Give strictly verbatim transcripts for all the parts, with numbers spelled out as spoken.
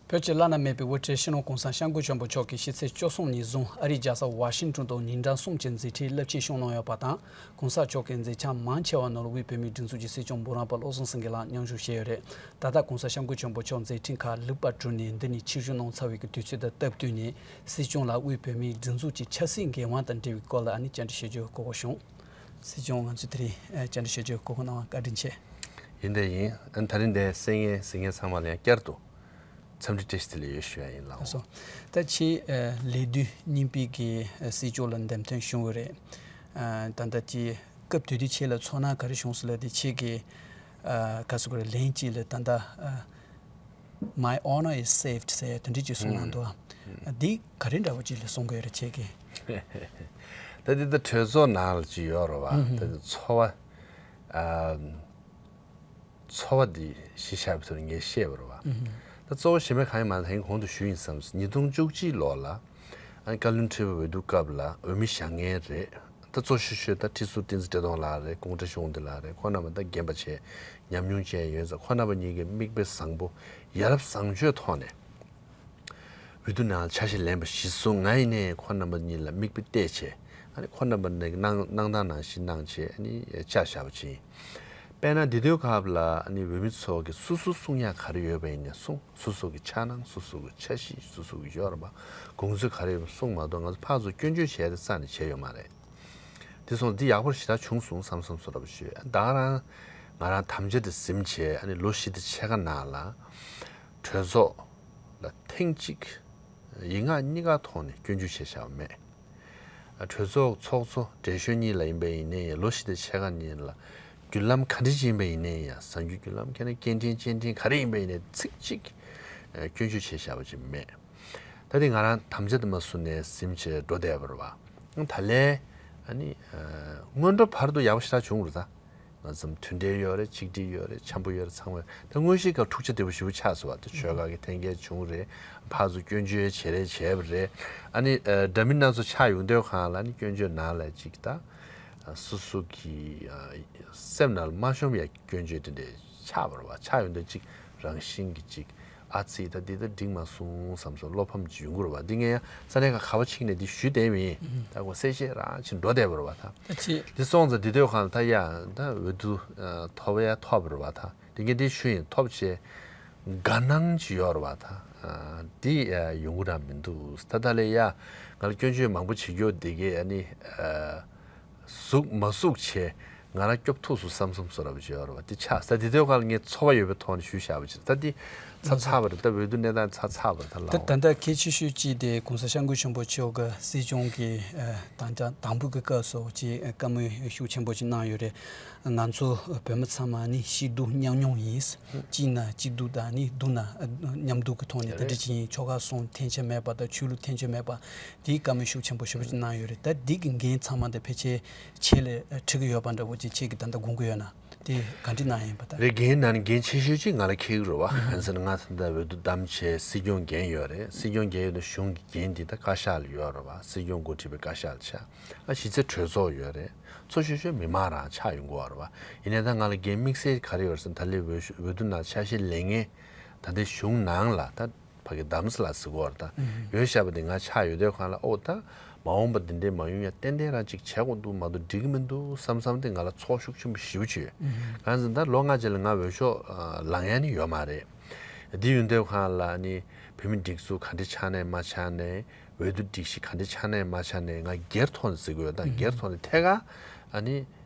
བོད་ཀྱི་བླ་ན་མེད་པའི་དབུ་ཁྲིད་སྤྱི་ནོར་གོང་ས་སྐྱབས་མགོན་ཆེན་པོ་མཆོག་གིས་ཕྱི་ཚེས་བཅུ་གསུམ་ཉིན་བཟུང་ཨ་རིའི་རྒྱལ་ས་ཝ་ཤིང་ཏོན་དུ་ཉིན་གྲངས་གསུམ་གྱི་མཛད་འཕྲིན་རླབས་ཆེན་བསྐྱངས་གནང་ཡོད་པ་དང་། གོང་ས་མཆོག་གིས་མཛད་འཆར་མང་ཆེ་བ་ནང་ལ་དབུས་བོད་མིའི་སྒྲིག་འཛུགས་ཀྱི་སྲིད་སྐྱོང་འབུམ་རམས་པ་བློ་བཟང་སེང་གེ་ལགས་མཉམ་ཞུགས་བྱས་ཡོད་རེད། ད་ལྟ་གོང་ས་སྐྱབས་མགོན་ཆེན་པོ་མཆོག་མཛད་འཕྲིན་ཁག་ལེགས་པར་གྲུབ་ནས་འདི་ནས་ཆིབས་བསྒྱུར་གནང་ཚར་བའི་དུས་ཚོད་དང་སྟབས་བསྟུན་ནས། སྲིད་སྐྱོང་ལ་དབུས་བོད་མིའི་སྒྲིག་འཛུགས་ཀྱི་ཆབ་སྲིད་འགན་དབང་དང་འབྲེལ་བའི་སྐོར་ལ་ཨ་ནི་བཅར་འདྲི་ཞུ་རྒྱུའི་གོ་སྐབས་བྱུང་། སྲིད་སྐྱོང་ང་ཚོས་དེ་རིང་ཨ་བཅར་འདྲི་ཞུ་རྒྱུའི་གོ་སྐབས་གནང་བར་བཀའ་དྲིན་ཆེ། ཡིན་དེ་ཡིན། ཨ་ནི་ད་རིང་འདིར་གསན་མཁན་གཟིགས་མཁན་ཚང་མ་ལ་ཡང་བསྐྱར་དུ་འཚམས་འདྲི་བཀྲ་ཤིས་བདེ་ལེགས་ཡོད་ཞུ་ཡ་ཡིན་ལགས། ལགས་སོ། ད་ཁྱེད་ཨ་ལས་དུས་གཉིས་པའི་གི་ཨ་སྲིད་སྐྱོང་ལ་འདེམས་ཐོན་བྱུང་བ་རེད། ཨ་ད་ལྟ་ཁྱེད་སྐབས་དེ་དུས་ཁྱེད་ལ་ཚོར་སྣང་ག་རེ་བྱུང་སོང་ལབ་དུས་ཁྱེད་ཀྱིས་ཨ་ག་ཟེར་དགོས་རེད། ལན་གཅིག་ལ་ད་ལྟ་ཨ་My honor is saved ཟེར་དེ་འདྲ་ཅིག་གསུངས་གནང་འདུག་ཨ། འདི་ག་རེ་འདྲ་བོ་ཅིག་ལ་གསུང་གི་ཡོད་རེད་ཁྱེད་ཀྱིས། ད་འདི་ད་གྲོས་ཚོགས་ནང་ལ་ཅིག་ཡོད་རེད་བ། ད་འདི་ཚོར་བ་ཨ་ཚོར་བ་འདི་གཞི་བཞག་པའི་ཐོག་ནས་ངས་བཤད་པ་རེད་བ། ད་གཙོ་བོ་གཞན་པ་གང་ཡིན་མ་ད་ཧིན་གོང་དུ་ཞུས་ཡིན་བསམ། ཉིས་སྟོང་བཅུ་གཅིག་ལོ་ལ་ཨ་བཀའ་བློན་ཁྲི་པ་འོས་བསྡུ་སྐབས་ལ་འོས་མི་བཞེངས་མཁན་རེད། ད་གཙོ་ཤོས་ཤོས་ད་ཁྲི་ཟུར་བསྟན་འཛིན་བཀྲས་མཐོང་ལགས་རེད། ཀོང་སྤྲུལ་གཞུང་འདི་ལགས་རེད། ཁོང་རྣམ་པ་ད་རྒན་པ་བྱས་ཉམས་མྱོང་ཅན་ཡོད་ཙང་ཁོང་རྣམ་པ་གཉིས་ཀྱིས་མིག་དཔེ་བཟང་པོ་ཡ་རབས་བཟང་སྤྱོད་ཐོག་ནས་འོས་བསྡུ་ནང་ཆ་ཤས་ལེན་པ་གཞིར་བཟུང་ང་ཡིན་ནའི་ཁོང་རྣམ་པ་གཉིས་ལ་མིག་དཔེ་བལྟས་བྱས་ཨ་ནི་ཁོང་རྣམ་པ་ནས་གནང་གནང་སྟངས་ནང་བཞིན་གནང་བྱས་ཨ་ནི་བཅར་བཞག་པ་ཅིག་ཡིན། དཔེར་ན་འདི་དུས་སྐབས་ལ་ཨ་ནི་འོས་མི་ཚོ་གིས་སོ་སོ་གསུང་ཡག་ག་རེ་ཡོད་པ་ཡིན་ནའི་གསུང་། སོ་སོ་གི་འཆར་སྣང་། སོ་སོ་གི་འཆར་གཞི། སོ་སོ་གི་ཡོད་རེད་པ། དགོངས་ཚུལ་ག་རེ་ཡོད་པ་གསུངས་མ་གཏོགས་ང་ཚོ་ཕར་ཚུར་སྐྱོན་བརྗོད་བྱས་ཏེ་རྩ་ནས་བྱས་ཡོད་མ་རེད། དེ་སོང་འདི་ཡག་པོ་ཞེ་དྲག་བྱུང་སོང་བསམ་བསམ་བཟོ་འདྲ་པོ་ཞིག་ད་ག་རང་ང་རང་དམ་བཅའ་དེ་ཟིན་བྱས་ཨ་ནི་ལོ་བཞི་དང་ཕྱེད་ཀ་ནང་ལ་གྲོས་ཚོགས་ལ་ཐེངས་གཅིག་ཡིག་ངག་གཉིས་ཀ་ཐོག་ནས་སྐྱོན་བརྗོད་བྱས་བཞག་པ་མེད། གྲོས་ཚོགས་ཚོགས་གཙོ་བགྲེས་གཞོན་གཉིས་ལ་ཡིན་པ་ཡིན་ནའི་ལོ་བཞི་དང་ཕྱེད་ཀ་གཉིས་ལ་བརྒྱུད་ལམ་ག་འདྲ་ཅིག་ཡིན་པ་ཡིན་ནའི་ཡང་གསར་འགྱུར་བརྒྱུད་ལམ་ཁྱེད་རང་སྐྱེལ་འདྲེན་སྐྱེལ་འདྲེན་ག་རེ་ཡིན་པ་ཡིན་ནའི་ཚིག་གཅིག་སྐྱོན་བརྗོད་བྱས་བཞག་པ་ཅིག་མེད། ད་དེ་ང་རང་དམ་བཅའ་དེ་མ་བསྲུངས་ནས་ཟིན་བྱས་འགྲོ་བསྡད་པ་རེད་བ། ད་ལན་ཨ་ནི་སྔོན་འགྲོ་བར་དུ་ཡག་པོ་ཞེ་དྲག་བྱུང་རེད་ད། ང་ཚོ་མཐུན་སྒྲིལ་ཡོད་རེད། ཆིག་སྒྲིལ་ཡོད་རེད། འཆམ་པོ་ཡོད་རེད། ཚང་མ་ཡོད། ད་དངོས་གཞིའི་སྐབས་འཁྲུག་ཆ་དེ་པོ་ཞེ་པོ་ཆགས་སོང་བ། དེ་ཆོལ་ཁ་གི་འཐེན་འཁྱེར་བྱུང་རེད། ཕར་ཚུར་སྐྱོན་བརྗོད་བྱེད་རེས་བྱས་པ་རེད། ཨ་ནི་ཨ་འདྲ་མིན་སྣ་ཚོགས་ཆགས་ཡོང་དུས་སྒང་ལ་ཨ་ནི་སྐྱོན་བརྗོད་ནང་ལ་ཅིག་ད་ཨ་སོ་སོ་གི་ཨ་སེམས་ནང་ལ་མ་ཤོང་ཡ་སྐྱོན་བརྗོད་དེ་འདྲས་ཆགས་པ་རེད་བ། ཆགས་ཡོང་དུས་ཅིག་རང་བཞིན་གྱི་ཅིག་ཨ་ཙི་ད་འདི་ད་འགྲིག་མ་སོང་བསམ་སོང་བློ་ཕམ་ཅིག་ཡོང་གི་རེད་བ། འདི་ངས་ཡང་ས་གནས་ཁག་ག་པར་ཕྱིན་ནས་འདི་ཞུས་བསྡད་མིན། ད་ཁོ་གསལ་བཤད་རང་ཅིག་འགྲོ་བསྡད་པ་རེད་བ་ད། ད་ཅི། འདི་སོང་ཙང་འདི་དུས་སྒང་ལ་ད་ཡ་ད་འོས་བསྡུ་ཐོབ་ཡ་ཐོབ་པ་རེད་བ་ད། འདི་ངས་འདི་ཞུས་ཡིན། ཐོབ་བྱས་དགའ་སྣང་ཅིག་ཡོད་རེད་བ་ད། འདི་ཡ་ཡོང་གི་རང་མི་འདུག་ད་ད་ལས་ཡ་ང་ལ་སྐྱོན་བརྗོད་མང་པོ་བྱེད་རྒྱུ་འདི་གས་ཨ་ནི། ཟུག་མ་ཟུག་བྱས་ང་རང་སྐྱོབ་ཐུབ་སོང་བསམ་བསམ་བཟོ་འདྲ་པོ་ཅིག་ཡོད་རེད་བ། དེ་ཆགས་ས་དེ་དུས་སྒང་ལ་ངས་ཚོར་བ་ཡོད་པའི་ཐོག་ནས་ཞུས་བཞག་པ་ཅིག་ད་དེ་ཚར་ཚར་བ་རེད། ད་འོས་བསྡུ་གནས་སྟངས་ཚར་ཚར་བ་རེད་ད་ད་ལགས། ད་ལྟ་གལ་ཆེ་ཤོས་གཅིག་དེ་གོང་ས་སྐྱབས་མགོན་ཆེན་པོ་མཆོག་གི་སྲིད་སྐྱོང་གི་ཨ་དང་ཅག་དང་པོ་གི་སྐབས་སུ་ཅིག་བཀའ་མོལ་ཤུགས་ཆེན་པོ་ཅིག་གནང་ཡོད་རེད། ང་ཚོ་བོད་མི་ཚང་མ་ནི་སྐྱིད་སྡུག་མཉམ་མྱོང་ཡིན། སྐྱིད་ན་སྐྱིད་སྡུག་དང་ནི་སྡུག་ན་ཨ་མཉམ་སྡུག་གི་ཐོག་ནས་དེ་འདྲ་ཅིག་ཡིན། ཆོལ་ཁ་གསུམ་འཐེན་འཁྱེར་མེད་པ་དང་ཆོས་ལུགས་འཐེན་འཁྱེར་མེད་པ། དེའི་བཀའ་མོལ་ཤུགས་ཆེན་པོ་ཞེ་པོ་ཅིག་གནང་ཡོད་རེད། ད་འདི་གི་འགན་ཚང་མ་དེ་ཕལ་ཆེར་ཁྱེད་ལ་འཁྲི་གི་ཡོད་པ་འདྲ་བོ་ཅིག་ཁྱེད་ཀྱིས་ད་ལྟ་དགོངས་ཀྱི་ཡོད་ན་དེ་ག་འདྲ་གནང་ཡིན་པ་ད། རེད། འགན་ནང་ནས་འགན་ཆེ་ཤོས་ཅིག་ང་ལ་འཁེལ་གི་རེད་བ། གང་ཟེར་ན་ང་ད་ལྟ་འོས་བསྡུ་བདམས་བྱས་སྲིད་སྐྱོང་འགན་ཡོད་རེད། སྲིད་སྐྱོང་འགན་ཡོད་ན་གཞུང་གི་འགན་འདི་ད་བཀའ་ཤག་ལ་ཡོད་རེད་བ། སྲིད་སྐྱོང་འགོ་ཁྲིད་པའི་བཀའ་ཤག་ལ་ཆགས། ཨ་གཞི་རྩའི་གྲོས་ཚོགས་ཡོད་རེད། གཙོ་ཤོས་ཤོས་མི་མང་རང་ཆགས་ཡོང་གི་ཡོད་རེད་བ། ཡིན་ནའི་ད་ང་ལ་འགན་དམིགས་བསལ་ག་རེ་ཡོད་རེད་ཟེར་ན་ད་ལྟའི་འོས་ཤོ་འོས་བསྡུ་ནང་ཆ་ཤས་ལེན་མཁན་ད་ལྟའི་གཞུང་ནང་ལ་ད། ཕ་གི་བདམས་ལ་ཟེར་གོ་བར་ད་ཡོད་བཞག་པ་འདི་ང་ཆགས་ཡོད་དུས་སྒང་ལ་ཨོ་ད་མ་འོངས་པ་འདི་འདྲའི་མ་ཡོང་ཡ་ཏན་ཏན་རང་ཅིག་བྱེད་དགོས་འདུག་མ་གཏོགས་འགྲིག་གི་མི་འདུག་བསམ་བསམ་དེ་ང་ལ་ཚོར་ཤུགས་ཆེན་པོ་ཞེ་པོ་ཅིག་ཡོད། གང་ཟེར་ན་ད་ལོ་ལྔ་རྗེས་ལ་ང་འོས་ཤོག་ལངས་ཡ་ནི་ཡོད་མ་རེད། དེ་ཡོད་དུས་སྒང་ལ་ནི་བོད་མི་སྒྲིག་འཛུགས་ག་འདྲ་ཆགས་ནའི་མ་ཆགས་ནའི་འོས་བསྡུ་སྒྲིག་གཞི་ག་འདྲ་ཆགས་ནའི་མ་ཆགས་ནའི་ང་སྒེར་ཐོག་ནས་ཟེར་གི་ཡོད། ད་སྒེར་ཐོག་ནས་ཐད་ཀར་ཨ་ནི་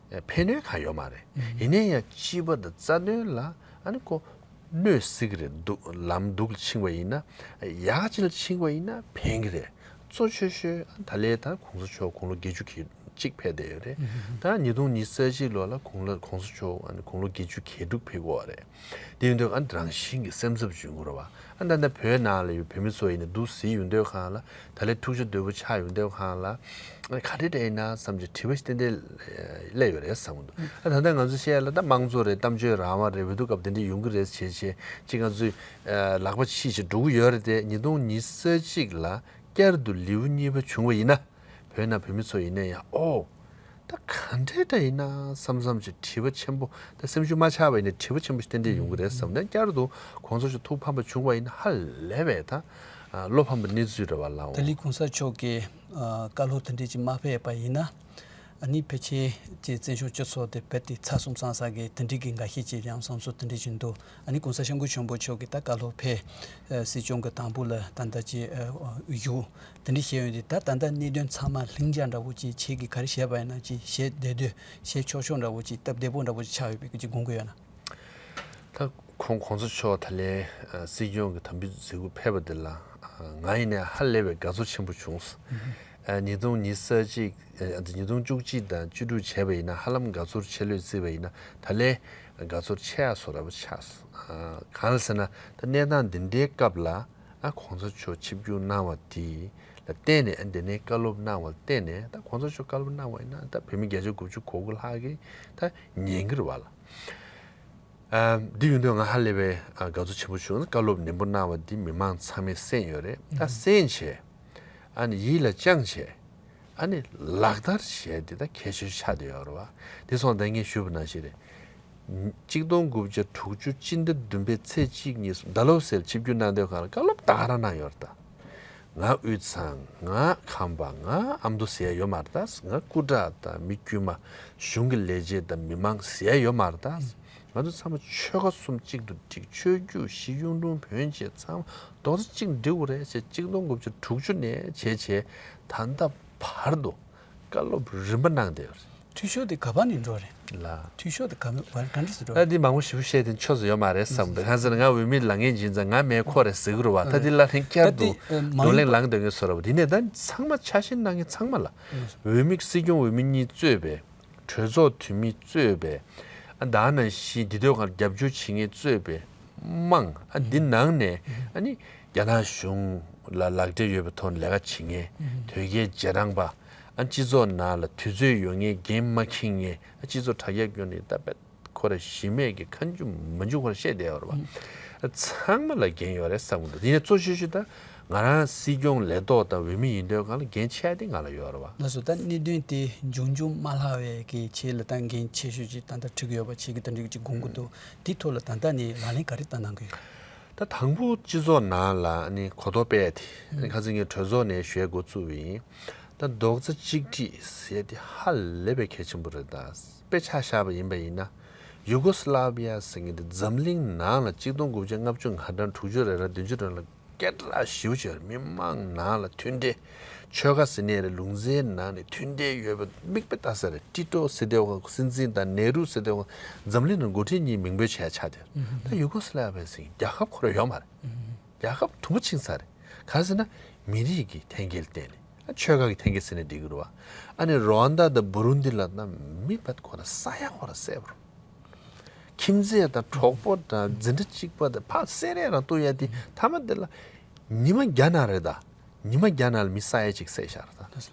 ཕན་གནོད་གང་ཡོད་མ་རེད། ཡིན་ནའི་ཡང་སྤྱི་པ་དང་རྩ་དོན་ལ་ཨ་ནི་ཁོ་གནོད་སྲིད་ཀྱི་རེད། འདུག་ལམ་སྡུག་ལ་ཕྱིན་པ་ཡིན་ན་ཡག་ཅིག་ལ་ཕྱིན་པ་ཡིན་ན་ཕན་གྱི་རེད། གཙོ་ཆེ་ཤོས་ད་ལས་ད་གོང་ས་མཆོག་དགུང་ལོ་བརྒྱད་ཅུ་གྱ་གཅིག་ཕེབས་བསྡད་ཡོད་རེད། ད་ཉིས་སྟོང་ཉི་ཤུ་རྩ་གཅིག་ལོ་ལ་དགུང་ལོ་གོང་ས་མཆོག་ཨ་ནི་དགུང་ལོ་བརྒྱད་ཅུ་གྱ་དྲུག་ཕེབས་ཀྱི་ཡོད་རེད། དེ་ཡིན་དུས་ཨ་ནི་རང་བཞིན་གྱི་སེམས་འཚབ་ཅིག་ཡོང་གི་རེད་བ། ཨ་ད་ལྟ་བོད་ནང་ལ་ཡོད་བོད་མི་ཚོ་ཡིན་ན་འདུག་སེ་ཡོང་དུས་སྒང་ལ་ད་ལས་འཁྲུག་ཆ་དོད་པོ་ཆགས་ཡོང་དུས་སྒང་ལ་ག་འདྲ་འདྲ་ཡིན་ན་བསམ་གྱི་དྲི་བ་ཞིག་ཏན་ཏན་སླེབས་ཡོད་རེད་བསམ་གྱི་འདུག་ཨ་ད་ལྟ་ང་ཚོ་བཤད་ཡ་ལ་ད་དམངས་གཙོ་རེད། གཏམ་བརྗོད་རང་དབང་རེད། འོས་བསྡུ་སྐབས་དེ་འདྲ་ཡོང་གི་རེད་བྱས་བྱས་ཅིག་ང་ཚོས་ལག་པ་ཕྱིས་བྱས་འགྲོ་གི་ཡོད་རེད་དེ། ཉིས་སྟོང་ཉི་ཤུ་རྩ་གཅིག་ལ་བསྐྱར་དུ་ལེའུ་གཉིས་པ་བྱུང་བ་ཡིན་ན་བོད་ནང་བོད་མི་ཚོ་ཡིན་ན་ཡང་ཨོ། ད་ ད་ག་འདྲས་འདྲ་ཡིན་ན་བསམ་བསམ་ཅིག་དྲི་བ་ཆེན་པོ། ད་སེམས་ཤུགས་མ་ཆག་པ་ཡིན་ན་དྲི་བ་ཆེན་པོ་ཞིག་ཏན་ཏན་ཡོང་གི་རེད་བསམ། ད་བསྐྱར་དུ་གོང་ས་མཆོག་ཐུགས་ཕམ་པ་བྱུང་བ་ཡིན་ན་ཧ་ལས་པའི་ད་བློ་ཕམ་པའི་གནས་ཚུལ་རེད་བ་ལགས། ད་ལི་གོང་ས་མཆོག་གིས་བཀའ་སློབ་དེ་འདྲས་ཅིག་མ་ཕེབས་པ་ཡིན་ན། ཨ་ནི་ཕལ་ཆེར་ཅིག་བཙན་བྱོལ་སྤྱི་ཚོགས་དེ་རྦད་དེ་ཚ་སུམ་སང་ས་གི་དེ་འདྲས་ཀྱི་འགའ་ཤས་ཅིག་ཡང་བསམ་ཚུལ་དེ་འདྲས་ཅིག་འདུག་ཨ་ནི་གོང་ས་སྐྱབས་མགོན་ཆེན་པོ་མཆོག་གིས་ད་བཀའ་སློབ་ཕེབས། ཨ་སྲིད་སྐྱོང་གི་དང་པོ་ལ་ད་ལྟ་ཅིག་ཨ་བཞུགས། དེ་འདྲ་བཤད་ཡོང་དུས་ད་ད་ལྟ་གནད་དོན་ཚང་མ་ལྷིང་འཇགས་འདྲ་བོ་ཅིག་ཁྱེད་ཀྱིས་ག་རེ་བཤད་པ་ཡིན་ན་ཅིག་བཤད་བདེ་བདེ་བཤད་ཆོག་ཆོག་འདྲ་བོ་ཅིག་སྟབས་བདེ་པོ་འདྲ་བོ་ཅིག་ཆགས་ཡོད་པའི་ཅིག་དགོངས་ཀྱི་ཡོད་ན། ད་ཁོང་གོང་ས་མཆོག་ད་ལན་ཨ་སྲིད་སྐྱོང་གི་དམ་འབུལ་མཛད་སྒོ་ཕེབས་པ་འདི་ལ་ཨ་ང་ཡིན་ནའི་ཧ་ལས་པའི་དགའ་ཚོར་ཆེན་པོ་བྱུང་སོང་། ཨ་ཉིས་སྟོང་ཉི་ཤུ་རྩ་གཅིག་ཨ་ཉིས་སྟོང་བཅུ་གཅིག་དང་བཅུ་དྲུག་བྱས་པ་ཡིན་ན་ཧ་ལམ་དགའ་ཚོར་ཆེ་ལོས་བརྩིས་པ་ཡིན་ན་ད་ལན་དགའ་ཚོར་ཆེ་ཡ་བཟོ་འདྲ་བོ་ཆགས་སོང་། ཨ་གང་ལ་ཟེར་ན་ད་གནས་སྟངས་འདི་འདྲའི་སྐབས་ལ། ཨ་གོང་ས་མཆོག་ཆིབས་བསྒྱུར་གནང་བ་དེ་ལ་བརྟེན་ནས། ཨ་འདི་ནས་བཀའ་སློབ་གནང་བ་ལ་བརྟེན་ནས། ད་གོང་ས་མཆོག་བཀའ་སློབ་གནང་བ་ཡིན་ན་ད་བོད་མི་བརྒྱ་ཆ་དགུ་བཅུ་གོ་དགུ་ལྷག་གིས་ད་ཉན་གྱི་རེད་བ་ལགས། ཨ་འདི་ཡིན་དུས་ང་ཧ་ལས་པའི་ཨ་དགའ་ཚོར་ཆེན་པོ་བྱུང་། བཀའ་སློབ་ནན་པོ་གནང་བ་འདི་མི་མང་ཚང་མས་གསན་ཡོད་རེད། ད་གསན་བྱས། ཨ་ནི་ཡིད་ལ་བཅངས་བྱས། ཨ་ནི་ལག་བསྟར་བྱས་འདི་ད་གལ་ཆེ་ཤོས་ཆགས་བསྡད་ཡོད་རེད་བ། དེ་སོང་ཙང་ངས་ཞུས་པ་ནང་བཞིན་རེད། གཅིག་སྟོང་དགུ་བརྒྱ་དྲུག་ཅུ་སྤྱི་ཟླ་བདུན་པའི་ཚེས་གཅིག་ཉིས་ཟླ་ལོ་ཟེར་ཆིབས་བསྒྱུར་གནང་དུས་སྒང་ལ་བཀའ་སློབ་ད་ག་རང་གནང་ཡོད་རེད་ད། ང་དབུས་གཙང་། ང་ཁམས་པ། ང་ཨ་མདོ་ཟེར་ཡ་ཡོད་མ་རེད་ད། ང་སྐུ་དྲག་དང་མི་དཀྱུས་མ། གཞུང་གི་ལས་བྱེད་དང་མི་མང་ཟེར་ཡ་ཡོད་མ་རེད་ད། ང་ཚོ་ཚང་མ་ཆོལ་ཁ་གསུམ་གཅིག་ཏུ་བསྒྲིགས། ཆོས་བརྒྱུད་བཞི། གཡུང་དྲུང་བོན་བཅས་ཚང་མ་རྡོག་རྩ་གཅིག་སྒྲིལ་དགོས་རེད་ཅེས་གཅིག་སྟོང་དགུ་བརྒྱ་དྲུག་ཅུ་ནས་བྱས་བྱས་ད་ལྟ་བར་དུ་བཀའ་སློབ་རིམ་པ་གནང་བསྡད་ཡོད་རེད། འཐུས་ཤོར་དེ་ག་པ་ནས་འགྲོ་རེད། ལགས། འཐུས་ཤོར་དེ་ག་ག་འདྲ་སེ་འགྲོ་ཨ་རེད། འདི་མང་པོ་ཞིབ་པོ་བཤད་དེ་ཆོས་སུ་ཡོད་མ་རེད་བསམ་འདུག་གང་ཟེར་ན་ང་འོས་མི་ལངས་མཁན་ཡིན་ཙང་། ང་མེད་ཁོ་རེད་ཟེར་གི་རེད་བ། ད་འདི་ལ་ལན་བསྐྱར་ད་དུ་འདི་ཨ་མ་བགྲོ་གླེང་ཡིན་ལངས་སྡོད་མཁན་བཟོ་འདྲ་བ། དེ་ནས་ད་ཚང་མ་ཆ་ཤས་གནང་མཁན་ཚང་མ་ལ། འོས་མི་སྲིད་སྐྱོང་འོས་མི་གཉིས་གཙོས་པའི་གྲོས་ཚོགས་འཐུས་མི་གཙོས་པའི། ཨ་ད་ནང་བཞིན་འདི་དོན་ཁར་རྒྱབ་སྐྱོར་བྱེད་མཁན་གཙོས་པའི་དམངས། ཨ་འདི་ནང་ནས་ཨ་ནི་རྒྱ་ནག་གཞུང་ལ་ལག་འབྲེལ་ཡོད་པའི་ཐོག་ནས་ལས་ཀ་བྱེད་མཁན། དོལ་རྒྱལ་རྗེས་འབྲང་པ། ཨ་སྤྱི་ཚོགས་ནང་ལ་དུས་ཚོད་ཡོད་མཁན། འགན་མ་འཁྱེར་མཁན། ཨ་སྤྱི་ཚོགས་དྲ་རྒྱ་བརྒྱུད་ནས་ད་དཔེ་ཁོ་ར་གཞི་མེད་ཀྱི་ཁ་མཆུ་མ་མཆུ་ཁོ་ར་བཤད་བསྡད་ཡོད་རེད་བ། ཚང་མ་ལ་འགན་ཡོད་རེད་བསམ་གི་འདུག་དེ་ནས་གཙོ་ཆེ་ཤོས་ད་ང་རང་སྲིད་སྐྱོང་ལས་ཐོག་དང་འོས་མི་ཡིན་དུས་སྒང་ལ་འགན་ཆེ་ཤོས་དེ་ང་ལ་ཡོད་རེད་བ། ལགས་སོ། ད་གནད་དོན་དེ་འབྱུང་འགྱུར་མ་ལྷག་པའི་གི་ཆེད་ལ་ད་འགན་ཆེ་ཤོས་ཅིག་ད་ལྟ་འཁྲི་གི་ཡོད་པ་ཆེད་ཀྱི་ད་འགྲིག་ཅིག་དགོངས་ཀྱི་འདུག་དེ་ཐོག་ལ་ད་ལྟ་ནས་ལག་ལེན་ག་རེ་བསྟར་གནང་གི་ཡོད། ད་དང་པོ་སྤྱི་ཚོགས་ནང་ལ་ཨ་ནི་གོ་རྟོགས་སྤེལ་ཡ་དེ། ཨ་ནི་ཁ་སང་ངས་གྲོས་ཚོགས་ནས་ཞུ་ཡ་འགོ་བཙུགས་པ་ཡིན། ད་རྡོག་རྩ་གཅིག་སྒྲིལ་ཟེར་དེ་ཧ་ལས་པའི་གལ་ཆེན་པོ་རེད། ད་དཔེ་ཆ་བཞག་པ་ཡིན་པ་ཡིན་ན། ཡུ་གོ་སི་ལ་བི་ཡ་ཟེར་མཁན་དེ་འཛམ་གླིང་ནང་ལ་གཅིག་སྟོང་དགུ་བརྒྱ་ལྔ་བཅུ་ང་གྲངས་དྲུག་ཅུ་རེ་རེ་བདུན་ཅུ་རེ་ལ་སྐད་གྲགས་ཞེ་པོ་ཅིག་ཡོད་རེད། མི་མང་ནང་ལ་མཐུན་སྒྲིལ། ཆོལ་ཁ་ཟེར་ནའི་རེད། ལུང་ཚན་ནང་ནས་མཐུན་སྒྲིལ་ཡོད་པ་མིག་དཔེ་ལྟ་ས་རེད། ཏི་ཏྲོ་ཟེར་དེ་བ་སྲིད་འཛིན་དང་ནེ་རུ་ཟེར་དེ་བ་འཛམ་གླིང་ནང་འགོ་ཁྲིད་གཉིས་མིང་འབོད་བྱས་ཆགས་དེ། ད་ཡུ་གོ་སི་ལ་བི་ཡ་ཟེར་རྒྱལ་ཁབ་ཁོ་ར་ཡོད་མ་རེད། རྒྱལ་ཁབ་དུམ་བུ་ཕྱིན་ཚར་རེད། གང་ཟེར་ན་མི་རིགས་ཀྱི་འཐེན་འཁྱེར་བརྟེན་ནས། ཨ་ཆོལ་ཁ་གི་འཐེན་འཁྱེར་ཟེར་ནས་འགྲིག་གི་རེད་བ། ཨ་ནི་རུ་ཝན་ཌ་དང་བུ་རུན་དི་ལ་ན་མི་བད་ཁོ་ར་ས་ཡ་ཁོ་ར་བསད་པ་རེད། ཁྱིམ་མཚེས་དང་གྲོགས་པོ་དང་འཛིན་གྲྭ་གཅིག་པ་དང་ཕར་བསད་རེས་རང་གཏོང་ཡ་དེ་མཐའ་མ་དེ་ལ་ཉི་མ་བརྒྱ་ནང་རེད་ད། ཉི་མ་བརྒྱ་ནང་ལ་མི་ས་ཡ་གཅིག་བསད་བཞག་རེད་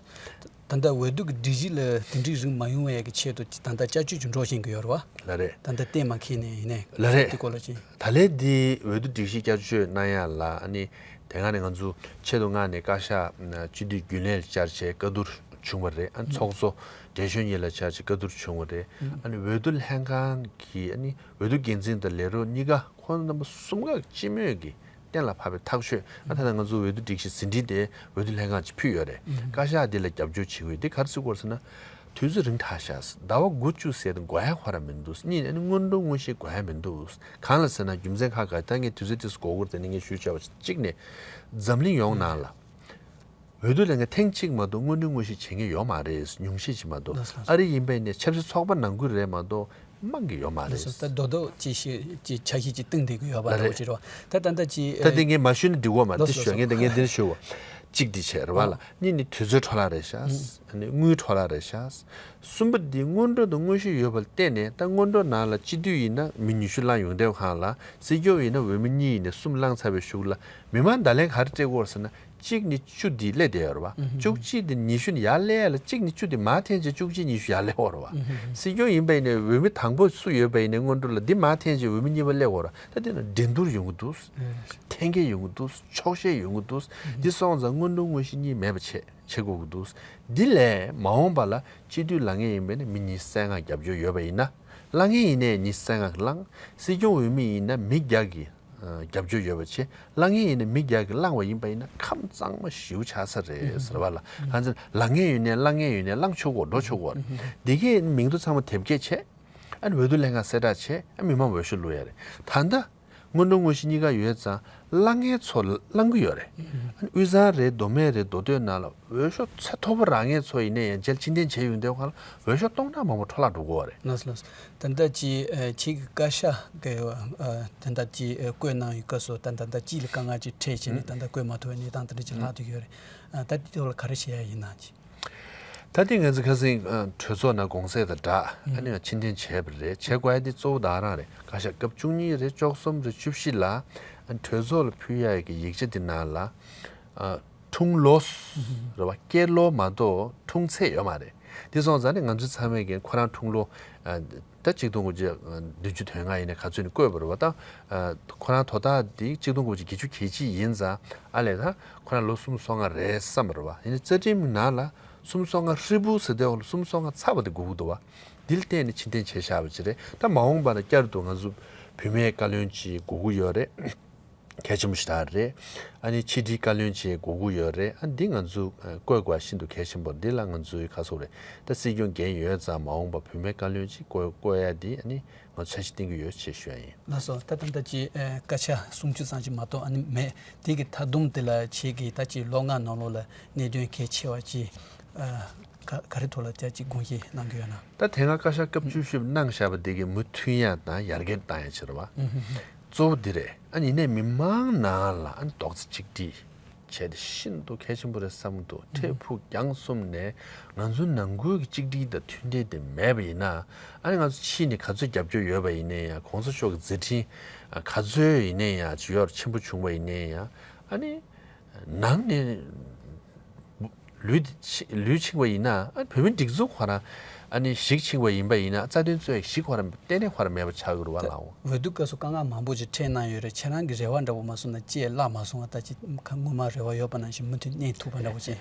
ད། ད་ལྟ་འོས་བསྡུ་གི་སྒྲིག་གཞི་ལ་དེ་འདྲའི་རིགས་མ་ཡོང་བའི་གི་ཆེད་དུ་ད་ལྟ་བསྐྱར་བཅོས་ཅིག་འགྲོ་བཞིན་གི་ཡོད་རེད་བ། ལགས་རེད། ད་ལྟ་གཏན་མ་འཁེལ་ནས་ཡིན་ནའི། ལགས་རེད། དེ་སྐོར་ལ་ཅིག་ད་ལན་འདི་འོས་བསྡུ་སྒྲིག་གཞི་བསྐྱར་བཅོས་གནང་ཡ་ལ་ཨ་ནི་དེ་སྔ་ནས་ང་ཚོ་ཆེད་དུ་མངགས་ནས་བཀའ་ཤག་སྤྱི་འཐུས་རྒྱུན་ལས་ལ་བཅར་བྱས་བཀའ་བསྡུར་བྱུང་བ་རེད། ཨ་ནི་ཚོགས་གཙོ་བགྲེས་གཞོན་གཉིས་ལ་བཅར་བྱས་བཀའ་བསྡུར་བྱུང་བ་རེད། ཨ་ནི་འོས་བསྡུ་ལྷན་ཁང་གི་ཨ་ནི་འོས་བསྡུ་འགན་འཛིན་དང་ལས་རོགས་གཉིས་ཀ་ཁོང་རྣམ་པ་གསུམ་ཀ་སྤྱི་མོས་ཀྱི་གཏན་ལ་ཕབ་པའི་ཐག་གཅོད། ཨ་ད་ལྟ་ང་ཚོ་འོས་བསྡུ་སྒྲིག་གཞི་ཟིན་བྲིས་དེ་འོས་བསྡུ་ལྷན་ཁང་ཅིག་ཕུལ་ཡོད་རེད། བཀའ་ཤག་འདི་ལ་རྒྱབ་སྐྱོར་བྱེད་དགོས། འདི་ག་རེ་བྱེད་དགོས་ཟེར་ན། དུས་ཚོད་རིང་དྲགས་ཤག་ཟླ་བ་དགུ་བཅུ་ཟེར་དེ་འགོར་ཡ་ཁོ་ར་མི་འདུག་གཉིས་ནས་ཨ་ནི་སྔོན་འགྲོ་དངོས་གཞི་འགོར་ཡ་མི་འདུག་གང་ལ་ཟེར་ན་རྒྱུ་མཚན་ཁག་ཁག་ད་ངས་དུས་ཚོད་དེ་ཚོ་འགོར་འགོར་དེ་ནས་ངས་ཞུས་བྱ་བ་གཅིག་ནས་འཛམ་གླིང་ཡོངས་ནང་ལ། འོས་བསྡུ་ལས་ཀ་ཐེངས་གཅིག་མ་གཏོགས་སྔོན་འགྲོའི་དངོས་གཞི་བྱེད་མཁན་ཡོད་མ་རེད། ཉུང་ཤས་ཅིག་མ་གཏོགས། ལགས་སོ། ཨ་རི་ཡིན་པ་ཡིན་ནའི་ཆབ་སྲིད་ཚོགས་པ་ནང་ཁུལ་རེད་མ་གཏོགས་དམངས་ཀྱི་ཡོད་མ་རེད། ལགས་སོ། ད་རྡོག་རྡོག་ཅིག་ཤེས་ཅིག་ཆ་ཤས་ཅིག་བཏིང་བསྡད་ཀྱི་ཡོད་པ་ལགས་འདྲ་བོ་རེད། ཅིག་རེད་བ། ད་ད་ལྟ་ཅིག་ད་དེ་ངས་མ་ཞུས་ན་འགྲིག་གོ་མ་རེད། ལགས་དེ་སོ་ཞུ་ལགས་ངས་ད་སོ། ངས་འདིར་ཞུ་བ། གཅིག་འདི་བྱས་རེད་བ་ལ། ཨོ། གཉིས་ནི་དུས་ཚོད་འཕྲོ་བརླག་རེད་ཤག་ཨ་ནི་དངུལ་འཕྲོ་བརླག་རེད་ཤག་གསུམ་པ་འདི་སྔོན་འགྲོ་དང་དངོས་གཞི་ཡོད་པར་བརྟེན་ནས། ད་སྔོན་འགྲོ་ནང་ལ་སྤྱི་འཐུས་ཡིན་ན་མི་ཉི་ཤུ་ལངས་ཡོང་དུས་སྒང་ལ། སྲིད་སྐྱོང་ཡིན་ན་འོས་མི་གཉིས་ཡིན་ནའི་གསུམ་ལངས་ཚར་བའི་གཞུག་ལ་མི་མང་བརྡ་ལན་ག་རེ་སྤྲད་ཀྱི་ཡོད་རེད་ཟེར་ན། གཅིག་ནས་བཅུ་དེ་སླེབས་བསྡད་ཡོད་རེད་བ། བཅུ་གཅིག་དེ་ཉི་ཤུ་ནས་ཡར་སླེབས་ཡ་ལ་གཅིག་ནས་བཅུ་དེ་མར་འཐེན་བྱས་བཅུ་གཅིག་ཉི་ཤུ་ཡར་སླེབས་ཡོད་རེད་བ། སྲིད་སྐྱོང་ཡིན་པ་ཡིན་ནའི་འོས་མི་དང་པོ་སུ་ཡོད་པ་ཡིན་ནའི་སྔོན་འགྲོ་ལ་འདི་མར་འཐེན་བྱས་འོས་མི་གཉིས་པ་སླེབས་ཡོད་རེད་བ། ད་དེ་ན་འགྲན་བསྡུར་ཡོང་གི་འདུག་འཐེན་འཁྱེར་ཡོང་གི་འདུག་ཆོག་ཤེས་ཡོང་གི་འདུག་འདི་སོང་ཙང་སྔོན་འགྲོ་དངོས་གཞི་གཉིས་མེད་པ་བྱེད་བྱེད་དགོས་ཀྱི་འདུག་འདི་ལས་མ་འོངས་པ་ལ་སྤྱི་འཐུས་ལངས་མཁན་ཡིན་པ་ཡིན་ན་མི་ཉི་ཤུ་རྩ་ལྔ་རྒྱབ་སྐྱོར་ཡོད་པ་ཡིན་ན། ལངས་མཁན་ཡིན་ནའི་ཉི་ཤུ་རྩ་ལྔ་ལངས། སྲིད་སྐྱོང་འོས་མི་ཡིན་ན་མི་བརྒྱ་གི་རྒྱབ་སྐྱོར་ཡོད་པ་བྱེད། ལངས་མཁན་ཡིན་ན་མི་བརྒྱ་གི་ལངས་པ་ཡིན་པ་ཡིན་ན་ཁམས་གཙང་མ་ཞེ་པོ་ཆགས་ས་རེད་ཟེར་བ་ལ། ཁ་ཚིག་ལངས་མཁན་ཡོད་ནའི་ལངས་མཁན་ཡོད་ནའི་ལངས་ཆོག་གོ་འགྲོ་ཆོག་གོ་འདི་གའི་མིང་ཐོ་ཚང་མ་དེབ་སྐྱེལ་བྱས། ཨ་ནི་འོས་བསྡུ་ལྷན་ཁང་གསལ་བསྒྲགས་བྱས། ཨ་མི་མང་འོས་ཤོག་བླུགས་ཡ་རེད། ད་ལྟ་སྔོན་འགྲོ་དངོས་གཞི་གཉིས་ཀ་ཡོད་ཙང་ལངས་མཁན་ཚོ་ལངས་ཀྱི་ཡོད་རེད། ཨ་ནི་དབུས་གཙང་རེད་མདོ་སྨད་རེད་མདོ་སྟོད་ནང་ལ་འོས་ཤོག་ཚད་མཐོ་པོ་རག་མཁན་ཚོ་ཡིན་ནའི་ཡང་རྗེས་ཕྱིར་འཐེན་བྱས་ཡོང་དུས་སྒང་ལ་འོས་ཤོག་སྟོང་ཕྲག་མང་པོ་འཕྲོ་བརླག་འགྲོ་གི་ཡོད་རེད། ལགས་སོ་ལགས་སོ། ད་ལྟ་ཅི་ཨ་ཁྱེད་ཀྱི་བཀའ་ཤག་གི་ཨ་ད་ལྟ་ཅི་ཨ་བསྐོས་གནང་བའི་སྐབས་སུ་ད་ད་ལྟ་ཅི་ལ་དཀའ་ངལ་ཅིག་འཕྲད་བྱས་ནས་ད་ལྟ་བསྐོས་མ་ཐུབ་པའི་གནས་སྟངས་དེ་འདྲ་ཅིག་ལྷག་བསྡད་ཡོད་རེད། ཨ་ད་དེ་ཐོག་ལ་ག་རེ་བྱེད་ཡ་ཡིན་ནམ་ཅི། ད་ལྟའི་ང་ཚོ་ཁ་སང་ཨ་གྲོས་ཚོགས་ནང་དགོངས་སེལ་དང་སྦྲགས་ཨ་ནི་ཕྱིར་འཐེན་བྱས་པ་རེད། བྱེད་དགོས་ཡ་དེ་གཙོ་བོ་དེ་རང་རེད། བཀའ་ཤག་སྐབས་བཅུ་གཉིས་རེད་བཅུ་གསུམ་རེད་བཅུ་བཞི་ལ་ཨ་གྲོས་ཚོགས་ལ་ཕུལ་ཡ་གི་ཡིག་ཆ་དེ་ནང་ལ་ཨ་འཁྲུངས་ལོ་རེད་བ། སྐྱེས་ལོ་མ་གཏོགས་འཁྲུངས་ཚེས་ཡོད་མ་རེད། དེ་སོང་ཙང་ནི་ང་ཚོ་ཚང་མས་ཀྱི་ཁོ་རང་འཁྲུངས་ལོ་ཨ་ད་གཅིག་སྟོང་དགུ་བརྒྱ་བདུན་ཅུ་དོན་ལྔ་ཡིན་ན་ག་ཚོད་ནས་བཀོད་པ་རེད་བ། ད་ཨ་ཁོ་རང་དོ་བདག་དེ་གཅིག་སྟོང་དགུ་བརྒྱ་བརྒྱད་ཅུ་གྱ་གཅིག་ཡིན་ཙང་ཨ་ལས་ད་ཁོ་རང་ལོ་སུམ་ཅུ་སོ་ལྔ་རེད་བསམ་པ་རེད་བ། ཡིན་ནའི་རྩ་ཁྲིམས་ནང་ལ་སུམ་ཅུ་སོ་ལྔ་ཧྲིལ་པོ་ཟེར་དེ་འོག་ལ་སུམ་ཅུ་སོ་ལྔ་ཚར་བ་དེ་དགོས་ཀྱི་འདུག་བ། འདི་ལ་བརྟེན་ནས་ཕྱིར་འཐེན་བྱས་བཞག་པ་ཅིག་རེད། ད་མ་འོངས་པ་ལ་བསྐྱར་དུ་ང་ཚོ་བུད་མེད་བཀའ་བློན་ཅིག་དགོས་ཀྱི་ཡོད་རེད། གལ་ཆེན་པོ་ཞེ་དྲག་རེད། ཨ་ནི་ཕྱི་དྲིལ་བཀའ་བློན་ཅིག་དགོས་ཀྱི་ཡོད་རེད། ཨ་འདི་ང་ཚོ་ཨ་བསྐོས་དགོས་ཤིན་ཏུ་གལ་ཆེན་པོ། འདི་ལ་ང་ཚོའི་ཁ་སོག་རེད། ད་སྲིད་སྐྱོང་འགན་ཡོད་ཙང་མ་འོངས་པ་བུད་མེད་བཀའ་བློན་ཅིག་བསྐོས་བསྐོས་ཡ་འདི་ཨ་ནི་ང་ཚོ་འཆར་གཞི་བཏིང་གི་ཡོད་ཅེས་ཞུ་ཡ་ཡིན། ལགས་སོ། ད་ད་ལྟ་ཅིག་ཨ་བཀའ་ཤག་སུམ་ཅུ་ཙམ་ཅིག་མ་གཏོགས་ཨ་ནི་མེད། དེ་གི་མཐའ་བསྡོམས་དེ་ལ་ཁྱེད་ཀྱིས་ད་ཅིག་ལོ་ལྔ་ནང་ལོགས་ལ་གནད་དོན་གལ་ཆེ་བ་ཅིག་ཨ་ག་ག་རེ་ཐོག་ལ་ད་ཅིག་དགོངས་བཞེས་གནང་གི་ཡོད་ན། ད་དེ་སྔ་བཀའ་ཤག་སྐབས་བཅུ་བཞི་པ་གནང་བཞག་པ་དེ་གི་མུ་མཐུད་ཡ་དང་ཡར་རྒྱས་བཏང་ཡ་ཅིག་རེད་བ། གཙོ་བོ་འདི་རེད། ཨ་ནི་ཡིན་ནའི་མི་མང་ནང་ལ་ཨ་ནི་རྡོག་རྩ་གཅིག་སྒྲིལ་བྱས་ཏེ་ཤིན་ཏུ་གལ་ཆེན་པོ་རེད་བསམ་གྱི་འདུག་འཕྲལ་ཕུགས་རྒྱང་གསུམ་ནས་ང་ཚོའི་ནང་ཁུལ་གྱི་གཅིག་སྒྲིལ་དང་མཐུན་སྒྲིལ་དེ་མེད་པ་ཡིན་ན། ཨ་ནི་ང་ཚོ་ཕྱི་ནས་ག་ཚོད་རྒྱབ་སྐྱོར་ཡོད་པ་ཡིན་ནའི་ཡང་། གོང་ས་མཆོག་གི་མཛད་འཕྲིན་ག་ཚོད་ཡིན་ནའི་ཡང་ཇི་ཡོར་ཆེན་པོ་བྱུང་བ་ཡིན་ནའི་ཡང་། ཨ་ནི་ནང་ནས་ལུས་ལུས་ཕྱིན་པ་ཡིན་ན། ཨ་བོད་མིའི་སྒྲིག་འཛུགས་ཁོ་རང་ཨ་ནི་ཞིག་ཕྱིན་པ་ཡིན་པ་ཡིན་ན། རྩ་དོན་རྩོད་ཡ་ཞིག་ཁོ་རང་གཏན་ནས་ཁོ་རང་མེད་པ་ཆགས་ཀྱི་རེད་བ་ལགས། འོས་བསྡུ་སྐབས་སུ་དཀའ་ངལ་མང་པོ་ཅིག་འཕྲད་གནང་ཡོད་རེད། ཁྱེད་རང་གི་རེ་བ་འདྲ་པོ་མ་སོང་ན་ཅི་བརླག་མ་སོང་བ། ད་ཅི་ཁ་སྔོན་མ་རེ་བ་ཡོད་པ་ནང་བཞིན་མུ་མཐུད་གནས་ཐུབ་པ་འདྲ་པོ་ཅིག་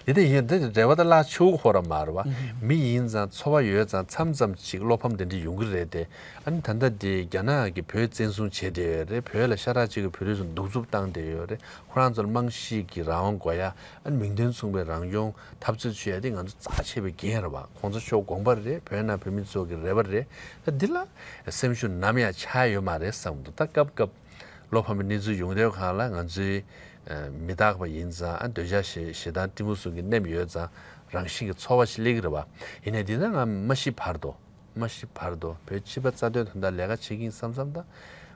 དེ་དེ་ཡིན། དེ་རེ་བ་ད་བརླག་ཆོག་ཁོ་རང་མ་རེད་བ། མི་ཡིན་ཙང་འཚོ་བ་ཡོད་ཙང་མཚམས་མཚམས་ཅིག་བློ་ཕམ་དེ་འདྲ་ཡོང་གི་རེད་དེ། ཨ་ནི་ད་ལྟ་དེ་རྒྱ་ནག་གིས་བོད་བཙན་བཟུང་བྱས་བསྡད་ཡོད་རེད། བོད་ལ་ཤ་ཁྲག་གཅིག་གི་བོད་རིགས་ཚོ་གདུག་རྩུབ་བཏང་བསྡད་ཡོད་རེད། ཁོ་རང་ཚོར་རྨང་གཞི་གི་རང་དབང་དགོས་ཡ། ཨ་ནི་མིང་དོན་མཚུངས་པའི་རང་སྐྱོང་འཐབ་རྩོད་བྱེད་ཡ་དེ་ང་ཚོ་རྩ་ཆེ་བའི་འགན་རེད་བ། གོང་ས་མཆོག་དགོངས་པ་རེད། བོད་ནང་བོད་མི་ཚོ་གི་རེ་བ་རེད། ད་འདི་ལ་སེམས་ཤུགས་ནམ་ཡང་ཆག་ཡོད་མ་རེད་བསམ་འདུག་ད་སྐབས་སྐབས་བློ་ཕམ་པའི་གནས་ཚུལ་ཡོང་དུས་སྒང་ལ་ང་ཚོའི་ཨ་མི་རྟག་པ་ཡིན་ཙང་། ཨ་འདོད་ཆགས་ཞེ་ཞེ་སྡང་གཏི་མུག་གསུམ་གྱི་ནད་ཡོད་ཙང་རང་བཞིན་གྱི་ཚོར་བ་ཞིག་སླེབས་ཀྱི་རེད་བ། ཡིན་ནའི་འདི་ན་ང་མ་ཤི་བར་དུ། མ་ཤི་བར་དུ་བོད་སྤྱི་པ་རྩ་དོན་དོན་དག་ལས་ཀ་བྱེད་ཀྱི་ཡིན་བསམ་བསམ། ད་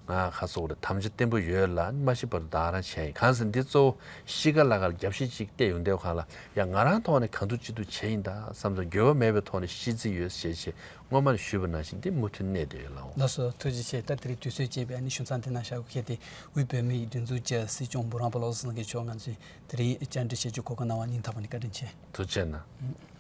ང་ཁ་སོག་རེད། དམ་བཅའ་བརྟན་པོ་ཡོད་ལ། མ་ཤི་བར་དུ་ད་ག་རང་བྱས་ཡིན། གང་ཟེར་འདི་གཙོ་བོ་གཤིས་ཀ་ལ་ཁ་ལ་རྒྱབ་བཤིག་ཅིག་བལྟས་ཡོང་དུས་སྒང་ལ། ཡ་ང་རང་ཐོག་ནས་གང་ཐུབ་ཅི་ཐུབ་བྱས་ཡིན་ད་བསམ་ཙང་། འགྱོད་པ་མེད་པའི་ཐོག་ནས་ཤི་རྩིས་ཡོད་ཞེས་བྱས་སྔོན་མ་ནས་ཞུས་པ་ནང་བཞིན་འདི་མུ་མཐུད་གནས་བསྡད་ཡོད་ལགས། ལགས་སོ། ཐུགས་རྗེ་ཆེ། ད་དེ་རིང་དུས་ཚོད་སྤྱད་པའི་ཨ་ནི་ཞུ་མཚམས་དེ་ན་བཞག་གོ། གལ་ཏེ་དབུས་བོད་མིའི་སྒྲིག་འཛུགས་ཀྱི་སྲིད་སྐྱོང་འབུམ་རམས་པ་བློ་བཟང་སེང་གེ་མཆོག་ང་ཚོས་དེ་རིང་བཅར་འདྲི་བྱེད་རྒྱུ་གོ་སྐབས་གནང་བར་སྙིང་ཐག་པ་ནས་བཀའ་དྲིན་ཆེ། ཐུགས་རྗེ་གནང་།